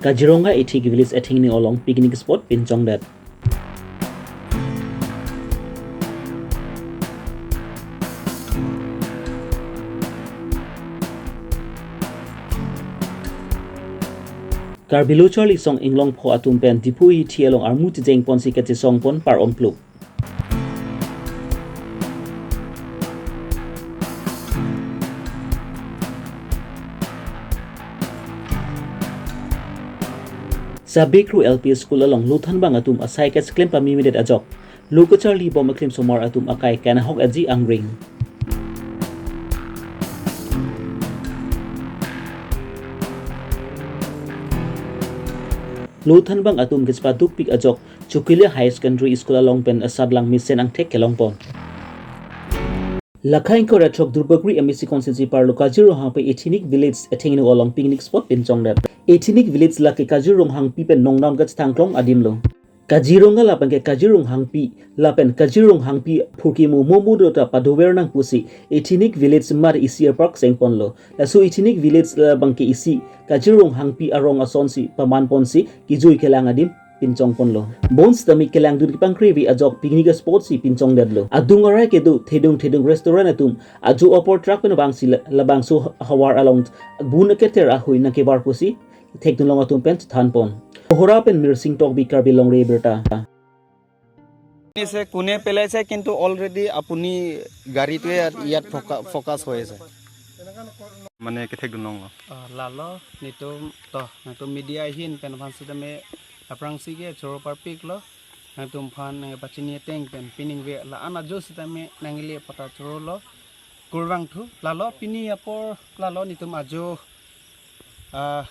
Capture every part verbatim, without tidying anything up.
Kaziranga Ethnic Village athengno along picnic spot pinchongdet. Karbi Lo Charli Asong Inglongpho atum pen Diphu Hithi along armu chejeng ponsi kachesong pon par-omplup. Sabikru L P School along lothanbang atum asai kacheklem pamimedet ajok lo kacharli bom aklim somar atum akai kanahok aji angring. Lothanbang atum kachepadukpik ajok Chokihola High Secondary School along pen asatlang mesen angthek kelong pon. Lakha ingkoi ra throk Duarbagori M A C constituency parlo Kazirong Hangpi Ethnic Village athengno along picnic spot pinchongdet. Ethnic Village lake Kazirong Hangpi pen nongnam kachethangklong adim lo. Kaziranga lapen ke Kazirong Hangpi lapen Kazirong Hangpi phurkimo momo do ta padover nang pusi Ethnic Village mar isi apark seng ponlo. Laso Ethnic Village labang ke isi Kazirong Hangpi arong asonsi paman ponsi kejui kelang adim pinchong ponlo. Bonsitame kelangdun kepangkrevi ajok picnic spot si pinchongdetlo. Adung arai kedo thedung thedung restaurant atum ajo apor truck pen vangsi la-, labangso havar along bun aketer ahui nangkevar pusi thekdunlong atum pen chethan pon. Kohora pen Mirsing Tokbi, Karbi Longri Abirta. পিছে কোনে পেলাইছে, কিন্তু অলৰেডি আপুনি গাড়ীটোৱে ইয়াত, ইয়াত ফকা-, ফকাছ হৈ আছে। Mane kethekdunlonglo. Ah, lalo, nelitum, to, nangtum media ahin pen aphan sitame aphrangsi ke choro parpiklo, nangtum aphan nangpachini ateng pen piningve la-an ajo sitame nangle pata chorolo, kurvangthu, lalo pini apor, lalo nelitum ajo, ah,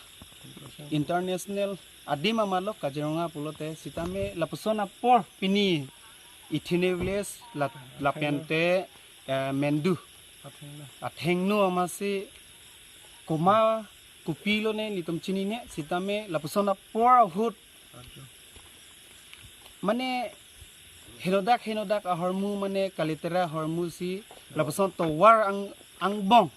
international adim amalo Kaziranga pulote sitame lapuson apor pini Ethnic Village la-, lapente, eh, Mendu athengno amatsi koma kopilo ne nelitum chinine, sitame lapuson apor ahut mane henodak henodak ahormu mane kalitera ahormu si lapuson tovar ang-, angbong.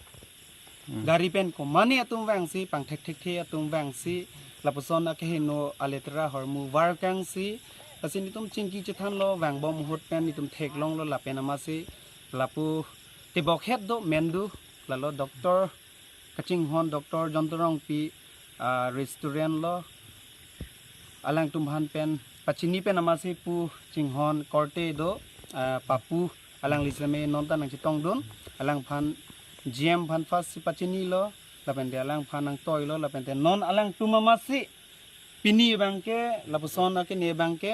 Hmm. Gari pen komane atum vangsi, pangthekthekthe atum vangsi, lapuson akeheno alitera ahormu varkangsi, lasi nelitum chingki chethanlo, vangbom ahut pen nelitum theklonglo lapen amatsi, lapu tebokhet do Mendu, lalo Doctor kachinghon Doctor Jonto Rongpi, ah, restaurant lo, alangtum aphan pen pachini pen amatsi pu chinghon korte do, ah, papu alangli sitame non ta nangchetongdun, alangphan G M aphan first si pachinilo, lapente alangphan nangtoilo, lapente non alangtum amatsi pini abangke, lapuson akene abangke,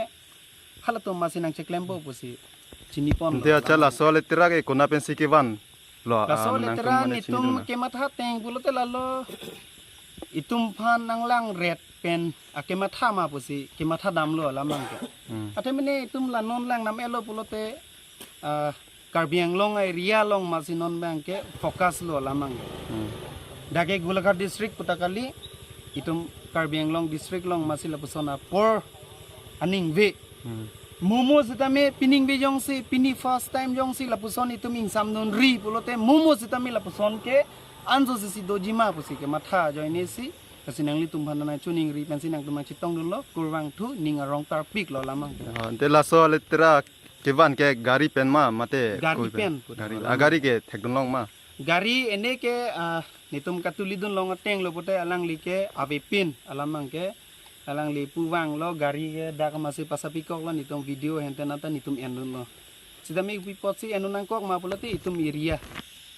halatum amatsi nangcheklempo pusi chini pon. Ante lo. Acha, laso alitera ke kona pensi kevanlo, laso ah, nangtum alitera mane nelitum chinidun na. Kematha ateng pulote lalo itum aphan nanglangret pen akematha ma pusi kematha damlo alam abangke. Hmm. Athe mane itum la non langnam-etlo pulote, ah, Karbi Anglong area along amatsi non abangke focus lo alam abangke. Hmm. Dak ke Golaghat district puta kali, itum Karbi Anglong district along amatsi lapuson apor aningve. Hmm. Momo sitame piningve jongsi, pini first time jongsi lapuson itum ingsamdunri pulote momo sitame lapuson ke anso sisi dojima pusi kematha ajoine si, lasi nanglitum aphan nangchiningri pensi nangtum nangchetongdunlo, kurvangthu, ning arong tarpiklo alam abangke. Ah, ante laso alitera kevan ke gari pen ma, mate gari koi pen? Pen. Gari, ah, gari ke thekdunlong ma? Gari ene ke, ah, nelitum katulidunlong atenglo pulote alangli ke avepin alam abangke, alangli pu vanglo gari ke dak amatsi pasapikoklo, nelitum video hente nata nelitum endunlo. Sitame kopi apotsi endun nangkok ma pulote itum area,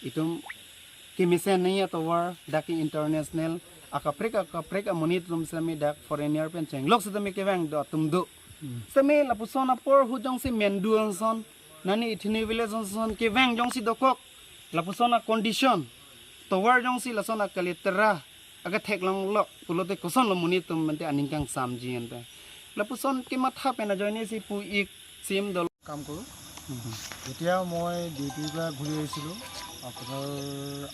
itum kemesen nangji atovar, dak ke international, akaprek akaprek amonit atum sitame dak foreigner pen chenglok sitame kevang do atum do. Hmm. Sitame lapuson apor ahut jongsi Mendu anson, nani Ethnic Village anson kevang jongsi dokok, lapuson a-condition, tovar jongsi lason akalitera, akatheklonglo pulote kosonlo monit atum mente aning kangsamji ante. Lapuson kematha pen ajoine si pu-ik sim dolo. কাম কৰোঁ। হুম, হুম। যেতিয়া মই ডিউটিৰ পৰা ঘূৰি আহিছিলোঁ, আপোনাৰ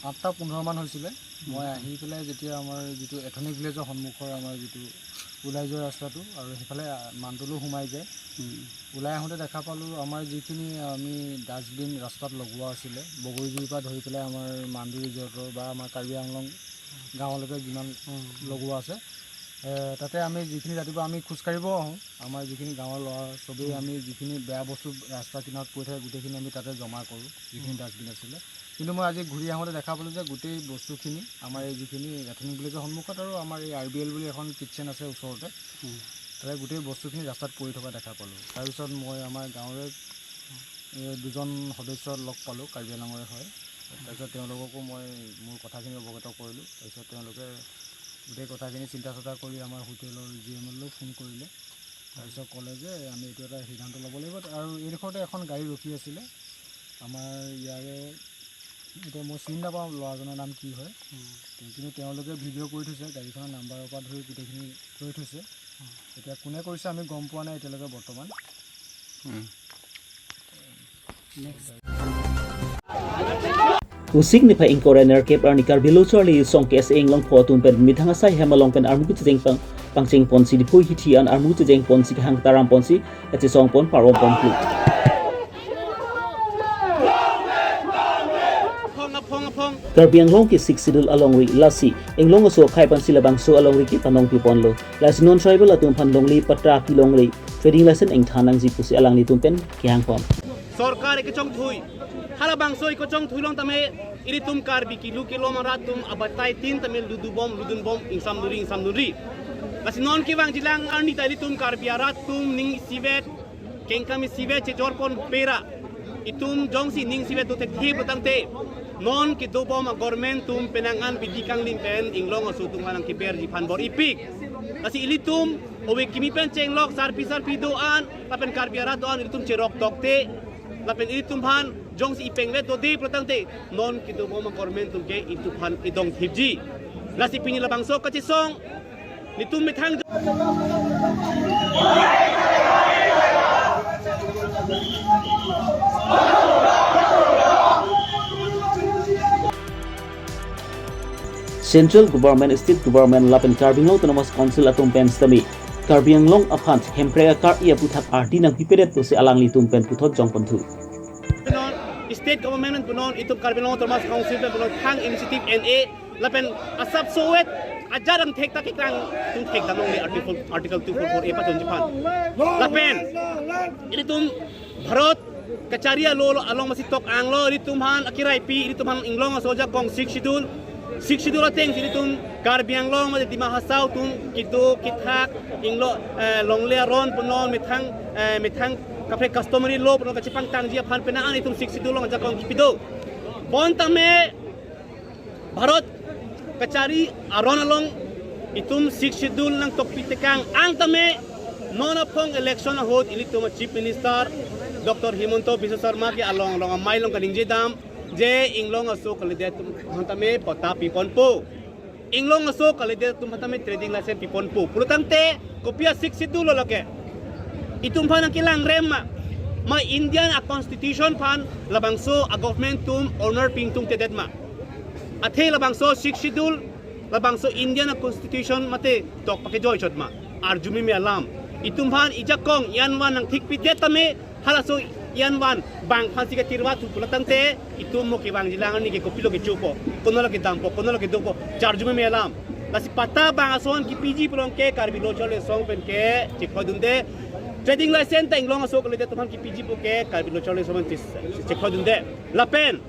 আঠটা পোন্ধৰ মান হৈছিলে। মই হুম। আহি পেলাই যেতিয়া আমাৰ যিটো এথনিক ভিলেজৰ সন্মুখৰ আমাৰ যিটো ওলাই যোৱা ৰাস্তাটো আৰু সেইফালে, আ, মানটোলো সোমাই যায়। হুম। ওলাই আহোঁতে দেখা পালোঁ আমাৰ যিখিনি আমি ডাষ্টবিন ৰাস্তাত লগোৱা আছিলে, বগৰীজুৰিৰ পৰা ধৰি পেলাই আমাৰ মানডু ৰিজৰ্টৰ বা আমাৰ কাৰ্বি আংলং গাঁৱলৈকে যিমান হুম। লগোৱা আছে, এ, তাতে আমি যিখিনি ৰাতিপুৱা আমি খোজকাঢ়িব আহোঁ, আমাৰ যিখিনি গাঁৱৰ ল'ৰা, চবেই আমি যিখিনি বেয়া বস্তু ৰাস্তা কিনাৰত পৰি থাকে, গোটেইখিনি আমি তাতে জমা কৰোঁ, যিখিনি ডাষ্টবিন আছিলে। কিন্তু মই আজি ঘূৰি আহোঁতে দেখা পালোঁ যে গোটেই বস্তুখিনি আমাৰ এই যিখিনি এথেনিক ভিলেজৰ সন্মুখত আৰু আমাৰ এই আৰ বি এল বুলি এখন কিটচেন আছে ওচৰতে, তাতে গোটেই বস্তুখিনি ৰাস্তাত পৰি থকা দেখা পালোঁ। তাৰপিছত মই আমাৰ গাঁৱৰে, এ, দুজন সদস্য লগ পালোঁ, কাৰ্বি আংলঙৰে হয়। তাৰপিছত তেওঁলোককো মই মোৰ কথাখিনি অৱগত কৰিলোঁ। তাৰপিছত তেওঁলোকে গোটেই কথাখিনি চিন্তা চৰ্চা কৰি আমাৰ হোটেলৰ জি এমলৈ ফোন কৰিলে। তাৰপিছত ক'লে যে আমি এইটো এটা সিদ্ধান্ত ল'ব লাগিব। আৰু এইডোখৰতে এখন গাড়ী ৰখি আছিলে, আমাৰ ইয়াৰে, এতিয়া মই চিনি নাপাওঁ ল'ৰাজনৰ নাম কি হয়, কিন্তু তেওঁলোকে ভিডিঅ' কৰি থৈছে, গাড়ীখনৰ নাম্বাৰৰ পৰা ধৰি গোটেইখিনি লৈ থৈছে। এতিয়া কোনে কৰিছে আমি গম পোৱা নাই এতিয়ালৈকে বৰ্তমান। Pusik niphai ingkoi ra nerkep arni Karbi Lo Charli Asong K S A Inglongpho atum pen methang asai hem along pen armu kechejeng pang pangcheng ponsi Diphu hithi an armu chejeng ponsi kehang taram ponsi kachesong pon parong pon pu. Karbi Anglong ke Sixth Schedule alongri lasi Inglong aso akhai pensi labangso alongri ke panong pi ponlo. Lasi non tribal atum aphan longle patta pi longle trading license ingthan nangji pusi alanglitum pen kehang pon. Sorkar kechongthui. Halabangso kechongthui along tame ilitum Karbi kilu kelom arat atum abatai tin tame ludubom ludunbom ingsamdunri ingsamdunri. Lasi non kevangjilang arni ta ilitum Karbi arat atum ning isivet, kengkam isivet chejor pon pera. Itum jongsi ning isivet do thekthe pulotangte non kedobom a-government atum penang an bidi kanglim pen Inglong aso atum aphan nangkeberji aphan bor-ipik. Lasi ilitum ove kimi pen chenglok sarpi sarpi do-an lapen Karbi arat do-an ilitum cherok tokte lapen ilitum aphan jongsi ipengvet dode pulotangte non kedobom a-government atum ke ilitum aphan idong thipji. Lasi pini labangso kachesong nelitum methang Central Government, State Government lapen Karbi Anglong Autonomous Council atum pen sitame Karbi Anglong aphan Hemprek akar-i aputhak ardi nangpipedet pusi alanglitum pen puthot jongponthu. Punon, State Government punon, itum Karbi Anglong Autonomous Council pen punon thang initiative N A lapen asap sowet ajar ang thek ta kekrang atum thekdam longle Article, Article two four four A pachonji aphan. Lapen ilitum Bharat kachari alo along masi tok anglo ilitum aphan akiraipi ilitum aphan Inglong aso ajakong Sixth Schedule. Sixth Schedule ateng ilitum Karbi Anglong mate Dima Hasao atum kedo kethak Inglo, eh, longle aron punon methang, eh, methang kaprek customary law punon kachepangtangji aphan penang an itum Sixth Schedule along ajakong kipi do. Bon tame Bharat kachari aron along itum Sixth Schedule nangtokpi tekang ang tame non aphong election ahut ilitum a-Chief Minister Doctor Himanta Biswa Sarma ke along along amei along kaningje dam je Inglong aso kalidet atum aphan tame patta piponpo. Inglong aso kalidet atum aphan tame trading license piponpo. Pulotangte kopi a-Sixth Schedule lo lake. Itum aphan nangkelangrem ma. Ma Indian a-constitution aphan labangso a-government atum honor pi ingtungtedet ma. Athe labangso Sixth Schedule, labangso Indian a-constitution mate tok pakejoi chot ma. Arjumeme alam. Itum aphan ijakong ian van nangthikpidet tame halaso ian van bang aphansi katirwa thu pulotangte itum mo kevangjilang arni ke kopilo kechopo, konolo kedampo, konolo kedopo, charjumeme alam. Lasi patta bang ason kipiji pulo ke Karbi Lo Charli Asong pen ke chekhoidunde. Trading license ta Inglong aso kalidet atum aphan kipiji pu ke Karbi Lo Charli Asong pen che-, chekhoidunde. Lapen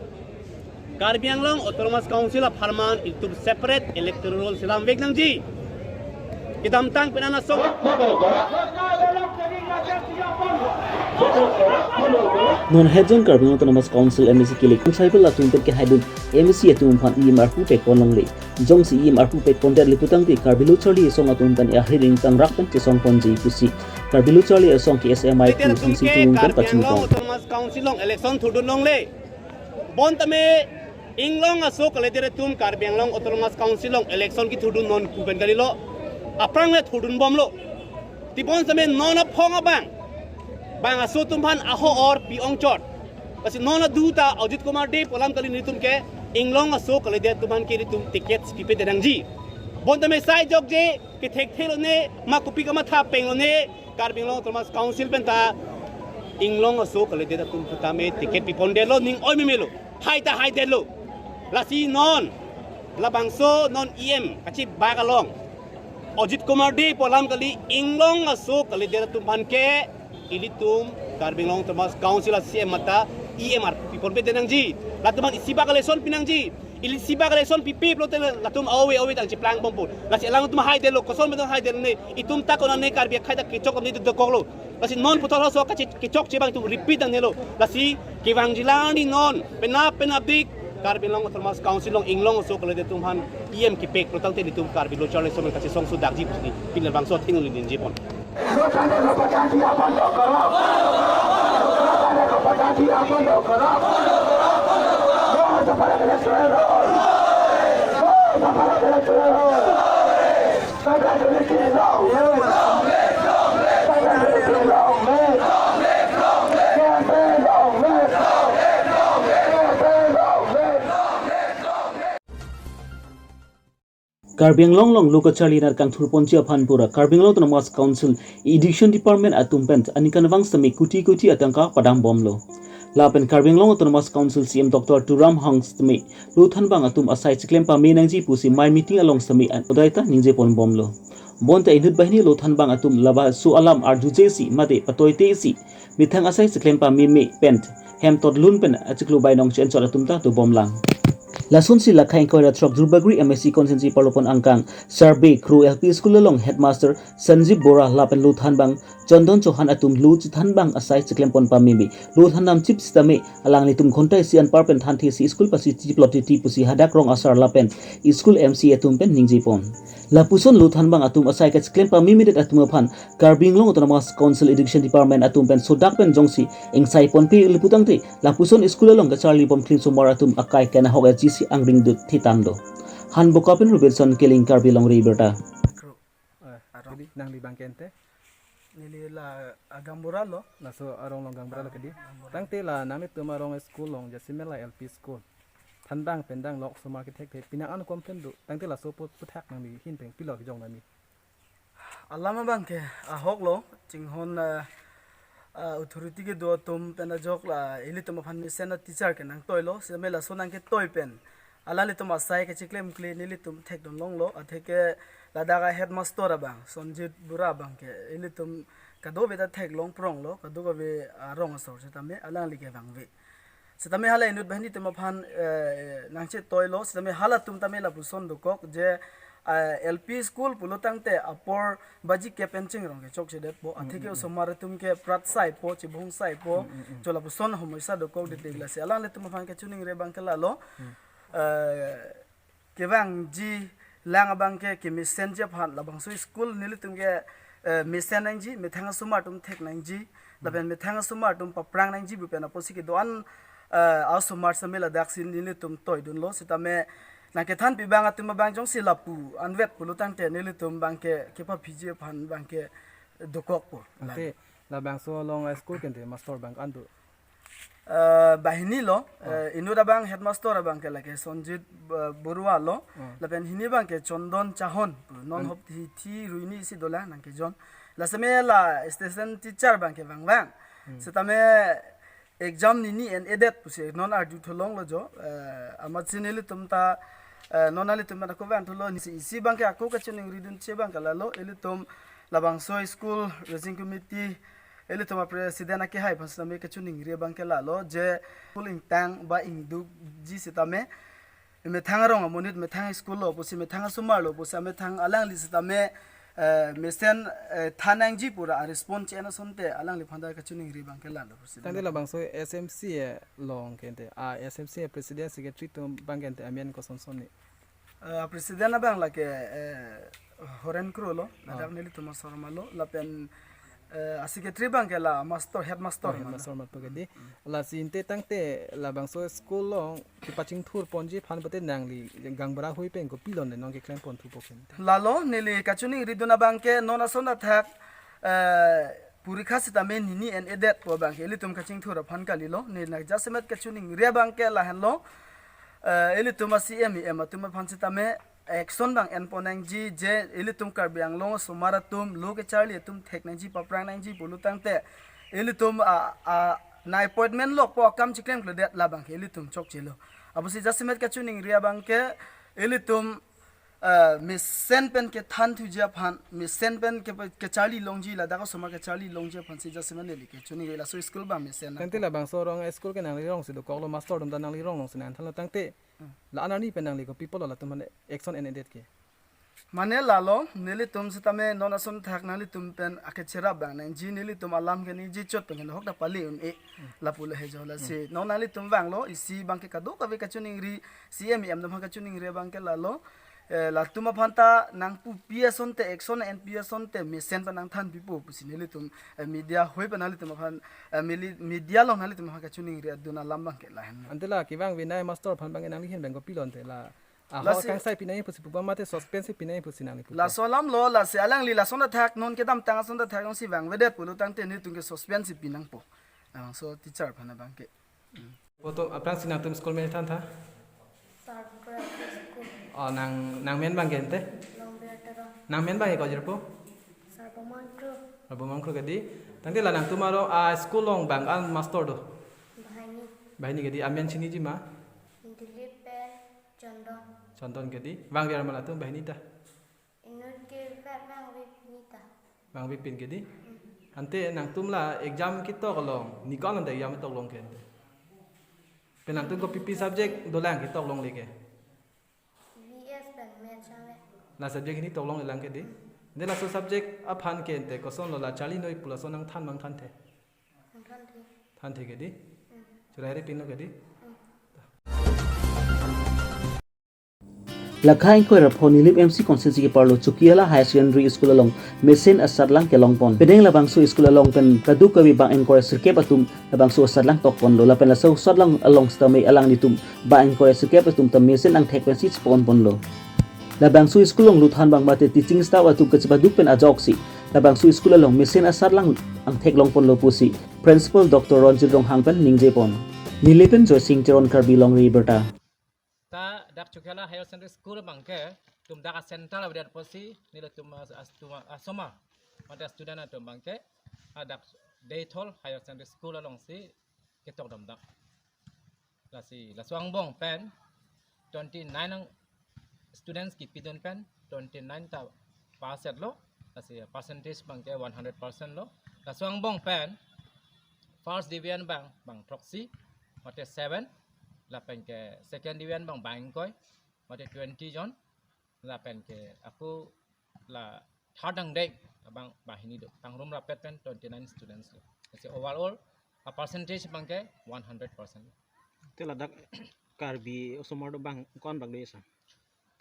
Karbi Anglong Autonomous Council apharman itum separate electoral roll selamvek nangji. Kedamtang penang ason. Non hetjong Karbi Anglong Autonomous Council M A C kilik tribal atum pen kehaidun M A C atum aphan E M arpu pekpon longle. Jongsi E M arpu pekpondet le pulotangte Karbi Lo Charli Asong atum pen ahri ring tangrak pen chesong ponji pusi Karbi Lo Charli Asong K S A mai pu sangsi tum pen Karbi pachini Anglong pon. Autonomous Council along election thurdun longle. Bon tame Inglong aso kalidet atum Karbi Anglong Autonomous Council along election kithurdun non pu pen kalilo. Aphrang le thurdunbomlo. Tebon tame non aphong abang bang aso atum aphan aho-or pi-ong chot. Lasi non adu ta Ajit Kumar Dey pu alam kali nelitum ke Inglong aso kalidet atum aphan ke nelitum ticket pipedet nangji. Bon tame sai jokje kethekthe lone ma kopi kamatha peng lone Karbi Anglong Autonomous Council pen ta Inglong aso kalidet atum aphan tame ticket pipondetlo ning oi memelo. Hai ta haidetlo. Lasi non labangso non E M kachibak along Ajit Kumar Dey pu alam kali, inglong aso kalidet atum aphan ke ilitum Karbi Anglong Autonomous Council a C E M mate E M arpu piponpe det nangji. Latum aphan isi bak election pi nangji. Ili isi bak election pipe pulote latum ave ave tang cheplang bompo. Lasi alangtum haidetlo, koson pen haidetlo ne. Itum ta konane Karbi akhei ta kechok ne dokoklo. Lasi non puthot halaso kache-, kechokche abang itum repeat nangnelo. Lasi kevangji lang arni non penap penapdik Karbi Anglong Autonomous Council along inglong aso kalidet atum aphan E M kepek pulotangte ilitum Karbi lo charli somen kachesong sudakji pusi pini labangso athengno ningje pon. Karbi Anglong along lo kacharli nat kangthurponji aphan pura Karbi Anglong Autonomous Council Education Department atum pen aningkanvang sitame kuti kuti atangka padambomlo. Lapen Karbi Anglong Autonomous Council C E M Doctor Tuliram Ronghang sitame lo thanbang atum asai chiklem pame nangji pusi mei meeting along sitame an-, udaita ningje ponbomlo. Bonta inut banghini lo thanbang atum labangso alam arjujesi mate patoitesi methang asai chiklem pameme pen hem totlun pen achiklo bainong chenchot atum ta dobomlang. Lasonsi lakhai ingkoi ra throk Duarbagori M A C constituency parlopon angkang Sarbe Kro L P School along headmaster Sanjib Bora lapen lo thanbang Chandon Chauhan atum lo chethanbang asai chiklem pon pameme lo than namchip sitame alanglitum ghonta isi anpar pen thanthesi school pasi chiplot titi pusi hadak rong asar lapen school M C atum pen ningje pon. Lapuson lo thanbang atum asai kachiklem pamemedet atum aphan Karbi Anglong Autonomous Council Education Department atum pen sodak pen jongsi ingsai ponpe le putangte lapuson school along kacharli bom klimsomar atum akai kenahok ajisi angring dut thitan do. Hanboka pen Robertson Killing, Karbi Longri Abirta. Kro. Eh, arong. Jadi nangli abang ke ante? Neli la, ah, gaonbura lo. Laso arong along gaonbura lo kedi. Ah, gaonbura. Tangte la nanglitum arong school along jasemet la L P school. Thanbang pen dang lok osomar kethekthe. Penang an kom pen do. Tangte laso pu-, puthak nangli ahin pen pilo kejong nangli. Alam abang ke ahok lo, chinghon, ah, ah, authority kedo atum pen ajok la ilitum aphan mesen a-teacher ke nangtoilo, sitame laso nangketoi pen alanglitum asai kachiklemkle nelitum thekdun longlo, atheke ladak a-headmaster abang, Sanjib Bora abang ke ilitum kadokave ta theklong pronglo, kadokave arong asor sitame alangli ke vangve. Sitame hala inut banghini atum aphan, eh, nangchetoilo, sitame halatum tame lapuson dokok je, eh, L P school pulotangte apor baji kep pen chingrong ke chokchedetpo, mm, atheke, mm, mm, osomar atum ke prat saipo, chibung saipo, mm, mm, mm, cho lapuson homoisa dokok, mm, dedik, mm, lasi alanglitum aphan kachiningri abang ke lalo, mm, eh, kevangji lang abang ke kemesenji aphan labangso school nelitum ke, eh, mesen nangji, methang asomar atum thek nangji, lapen methang asomar atum paprang nangji pu pen apotsi kedo-an, eh, asomar sitame ladaksi nelitum toidunlo, sitame nangkethanpi abang atum abang jongsi lapu anvet pulotangte nelitum abang ke kepaphiji aphan abang ke dokokpo. Ante labangso along school ke ante master abang an do? Eh, banghini lo, oh, eh, inut abang headmaster abang ke lake Sanjib, eh, Bora lo, oh, lapen hini abang ke Chandon Chauhan, non, an-, hop hithi ruini isi dolang nangkejon. Lasitame la assistant teacher abang ke vangvang. Hmm. Sitame exam nini en-edet pusi non arjuthu longlo jo, eh, amatsi nelitum ta, eh, non nelitum ta ako vangthulo, nisi isi abang ke ako kachiningridunche abang ke lalo, ilitum labangso school raising committee, ilitum a-president akehai aphan sitame kachiningri abang ke lalo, je school ingtang ba ingdukji sitame, methang arong amonit, methang school lo pusi, methang asomar lo pusi, methang alangli sitame, eh, mesen, eh, than nangji pu ra a-response che-en asonte alangliphan ta kachiningri abang ke lalo, president. Tangte labangso S M C along ke ante, a-S M C president secretary atum abang ke ante amen kosonson ni? Eh, president abang lake, eh, Horen Kro lo, oh, ladak nelitum asor ma lo, lapen, eh, a-secretary abang ke la master, headmaster, oh, ma lo, headmaster ma lo kedi. Mm. Lasi ante tangte labangso school along kepachingthurponji aphan pute nangli gaonbura ahui pen kopilo ne nangkeklem ponthupo ke ante? Lalo neli kachiningridun abang ke non ason athak, eh, porikha sitame nini en-edet pu abang ke ilitum kachingthur aphan kalilo, ne nang jasemet kachiningri abang ke lahenlo, eh, ilitum a-C M, E M atum aphan sitame action abang enpon nangji, je ilitum Karbi Anglong asomar atum lo kacharli atum thek nangji, paprang nangji pulotangte ilitum a, a, na appointment lokpo akam chiklemkledet labang ke ilitum chokchelo. Apotsi jasemet kachiningri abang ke ilitum Ah, mesen pen kethan thuji aphan, mesen pen ke, kecharli longji, ladak osomar kecharli longji aphan si jasemet neli kechoningri, laso school abang mesen na. Tangte labangso arong school ke nangli rong si dokoklo, master atum ta nangli rong along si nangthanlo, tangte la-an arni pen nangli kopi pulo latum aphan action en-edet ke? Mane lalo, nelitum setame non ason thak nanglitum pen akecherap abang nangji, nelitum alam ke ningje chot pen ke nahok ta pali un-e, lapu le hejo lasi. Non nanglitum vanglo, isi abang ke kadokave kachoningri, C M, E M atum aphan kachoningri abang ke lalo. Eh, latum aphan ta nangpupi asonte, action enpi asonte, mesen pen nangthanpipo pusi nelitum, eh, media hoi pen nanglitum aphan, eh, mili-, media along nanglitum aphan kachoningri adun alam abang ke lahen. Ante la kevang Vinay master aphan abang nangli ahin pen kopilo ante la? Ahok lasi kangsai pi nangji pusi pu abang mate suspense pi nangji pusi nangli pu abang? Laso alam lo, lasi alangli lason ta thak, non kedamtang ason ta thak, non si vangvedet pulo tangte nelitum ke suspense pi nangpo. Labangso teacher aphan abang ke. Poto aphrangsi nangtum school men than tha? Sarpra School. Oh, nang, nangmen abang ke ante? Longbir Teron. Nangmen abang ke ko jirpo? Sarbomon Kro. Sarbomon Kro ke di. Tangte la nangtum arong a school along bang-an master do? Banghini. Banghini ke di. Amen chiniji ma? Dilip pen Chandon. Chandon ke di. Vangver ma latum banghini ta? Inut ke vet vangve pin ta. Vangve pin ke di. Ante nangtum la exam ketok along, ni ko-an anta exam ketok long ke ante? Pen nangtum kopipi subject dolang ketok longle ke? V S pen maths ave. La subject hini tok longlelang ke di. Ante laso subject aphan ke ante kosonlo, la charli noi pu laso nangthan ma nangthanthe? Nangthanthe. Thanthe ke di. Churaheri pinlo ke di. Lakha ingkoi ra pho Nilip M C constituency keparlo Chokihola Higher Secondary School along mesen asatlang kelongpon. Penang labangso school along pen kadokave bang ingkoi ra sirkep atum labangso asatlang tokponlo, lapen laso asatlang along setame alanglitum bang ingkoi ra sirkep atum ta mesen angthek pensi chiponponlo. Labangso school along luthan abang mate teaching staff atum kachepaduk pen ajoksi labangso school along mesen asatlang angthek longponlo pusi Principal Doctor Ronjit Ronghang pen ningjepon. Nilip pen Joysing Teron, Karbi Longri Abirta. Ta dak Chokihola Higher Secondary School abang ke, tum dak a-center avedet apotsi, nelitum as, as, tum asomar, mate student atum abang ke, a dak Deithor Higher Secondary School alongsi ketok dam dak. Lasi, laso angbong pen, twenty nine ang students kipidun pen, twenty nine ta pass etlo, lasi percentage abang ke one hundred percent lo. Laso angbong pen, first division abang, bang throksi, mate seven, lapen ke second division abang, bang ingkoi, mate twenty jon, lapen ke ako la third angdeng abang banghini do. Tangrum rapet pen twenty nine students lo. Lasi overall, a percentage abang ke one hundred percent. Te ladak Karbi osomar do bang ko-an bang do esa?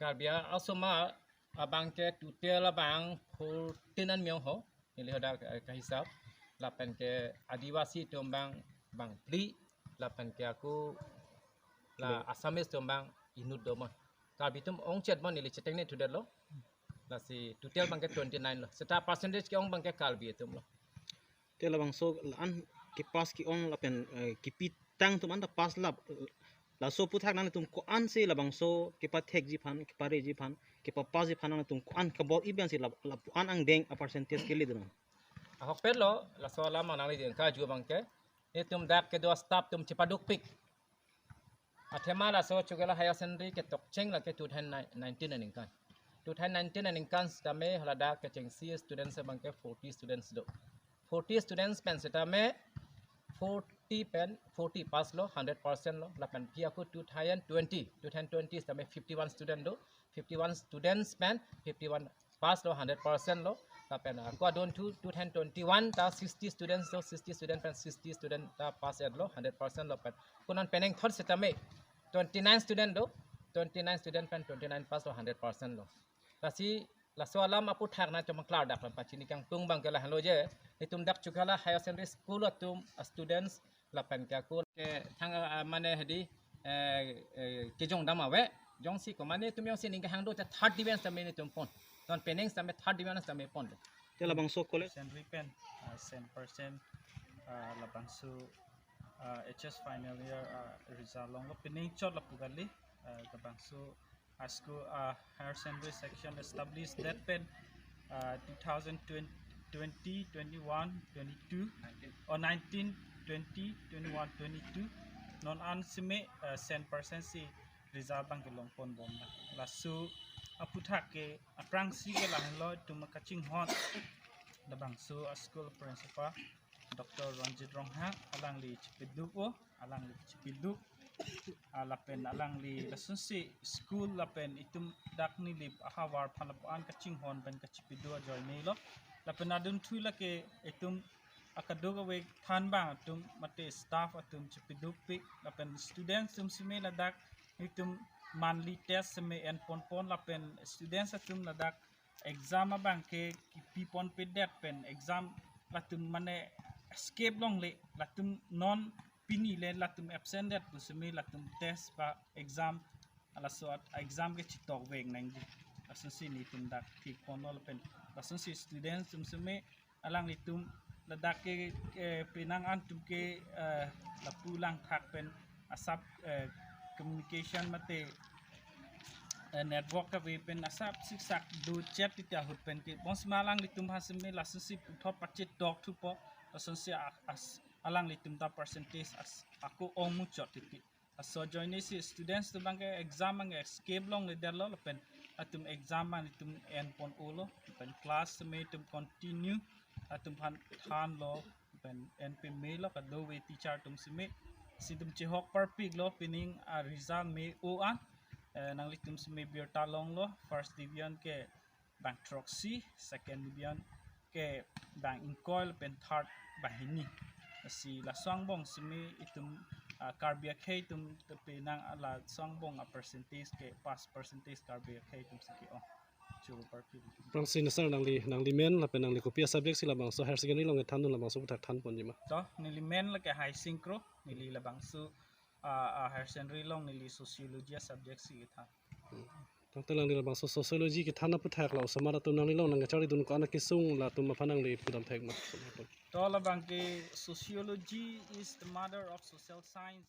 Karbi a-, osomar abang ke total abang fourteen an miyong ho. Neli hadak, eh, kahisap. Lapen ke Adivasi atum abang, bang phli. Lapen ke ako la Assamese atum abang inut do mon. Karbi atum ongchot mon, neli chetengnedet lo. Lasi total abang ke twenty nine lo. Seta percentage ke-ong abang ke Karbi atum lo. Te labangso la-an kepass ke-ong lapen, eh, kipitang atum anta pass lap. Laso aphuthak nangtum ko-ansi labangso kepathekji aphan, kepareji aphan, kepapassji aphan nangtum ko-an kabor-i pensi lap, lapu-an angdeng a percentage kele dun? Ahokpet lo, laso alam nangli jengka ju abang ke. Netum dak kedo staff atum chepadukpik. Athema laso Chokihola Higher Secondary ketokcheng lake two thousand nineteen aningkan. Two thousand nineteen aningkan setame haladak kechengsi students abang ke forty students do. Forty students pen setame forty pen forty pass lo, hundred percent lo. Lapen aphi ako two thousand twenty, two thousand twenty setame fifty one student do. Fifty one students pen fifty one pass lo, hundred percent lo. Lapen, ah, ako adon two, two thousand twenty one ta sixty students lo, sixty student pen sixty student ta pass etlo, hundred percent lo pen. Ako non penang third setame twenty nine student do, twenty nine student pen twenty nine pass lo, hundred percent lo. Lasi laso alam aphuthak nangtum klardak pen pachini kangtung abang ke lahenlo je, netum dak Chokihola Higher Secondary School atum, ah, students lapen ke ako ke thang, ah, mane hedi, eh, eh, kejong dam ave, jongsi ko mane netum jongsi ning kehang do te third division setame netum pon. Non penang setame third division setame pon. Te labangso college? Saint Louis pen, ah, Saint Percent, ah, labangso, ah, H S final year, ah, result longlo, penang chot lapu kali, ah, labangso a school, uh, higher secondary section established that pen, uh, two thousand twenty, twenty-one, twenty-two, or nineteen, twenty, twenty-one, twenty-two. Non an sime, uh, Saint Percent si result abang kelongpon bom na. Laso Aphuthak ke aphrangsi ke lahenlo itum kachinghon labangso a-school principal Doctor Ronjit Ronghang, alangli chipiduk o, alangli chipiduk. Ah, lapen alangli lasonsi school lapen itum dak Nilip ahavar aphan lapu-an kachinghon pen kachipiduk ajoine lo. Lapen adunthu lake itum akadokave thanbang atum mate staff atum chipidukpik, lapen students atum seme ladak itum monthly test seme enponpon, lapen students atum ladak exam abang ke kipiponpedet pen exam latum mane escape longle, latum non pini le latum absent det pu seme latum test ba exam, laso at exam ke chitokvek nangji. Lasonsi netum dak thikponlo lapen lasonsi students atum seme alanglitum ladak ke, eh, penang an atum ke, eh, lapu langthak pen asap, eh, communication mate, eh, network kave pen asap siksak do chet titi ahut pen ke bonsema alanglitum aphan seme lasonsi puthot pachetokthupo, lasonsi a-, as-, alanglitum ta percentage as-, ako ongmuchot titi. Laso ajoinesi students atum abang ke exam abang escape longledetlo lapen atum exam abang itum enpon-olo lapen class seme itum continue atum aphan thanlo lapen enpemelo kadokave teacher atum seme. Si itum chehok parpiklo pining a-result me-o an, eh, nanglitum seme birta longlo, first division ke bang throksi, second division ke bang ingkoi lapen third bang hini. Si laso angbong seme itum, ah, Karbi akhei atum te penang laso angbong a-percentage ke pass percentage Karbi akhei atum si ke-ong. Choro parpik. Aphrangsi ne sir nangli, nangli men lapen nangli kopi a-subject si labangso higher secondary along kethandun, labangso aphuthak thanponji ma? To, neli men lake Hai Sing Kro, neli labangso, ah, ah, higher secondary along neli sociology a-subject si kethan. Tangte nangli labangso sociology kethan aphuthak la osomar atum nanglilong nangkacharlidun ko-an akesung latum aphan nangli pudam thek ma? To labang ke sociology is the mother of social science.